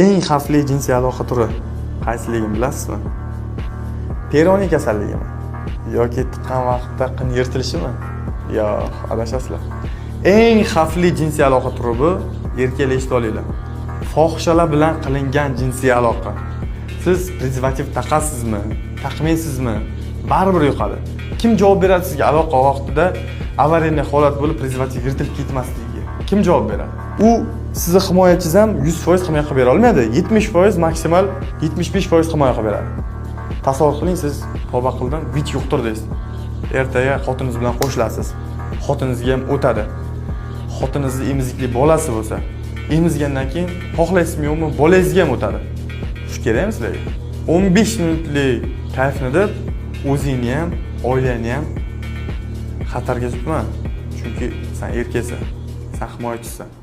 Eng xavfli jinsiy aloqa turi qaysiligini bilasizmi? Peroni kasalligimi yoki tiqqan vaqtda qin yirtilishimi? Yo'q, adashasizlar. Eng xavfli jinsiy aloqa turi bu, erkaklar, eshitib olinglar, fohishalar bilan qilingan jinsiy aloqa. Siz prezervativ taqasizmi, taqmaysizmi, baribir yuqadi. Kim javob beradi sizga aloqa vaqtida аварийный holat bo'lib, prezervativ yirtilib ketmasligiga? Kim javob beradi? U sizni himoyachingiz ham 100% himoya qilib bera olmaydi, 70% maksimal, 75% himoya qilib beradi. Tasavvur qiling, siz tavba qildim, ВИЧ yuqtirdingiz, ertaga xotiningiz bilan qo'shilasiz, xotiningizga ham o'tadi. Xotiningizni emizikli bolasi bo'lsa, emizgandan keyin, xohlaysizmi yo'qmi, bolangizga ham o'tadi. Shu kerakmi sizlarga? 15 minutlik kayfni deb o'zingni ham, oilangni ham xatarga tutma, chunki san erkaksan, san himoyachisan.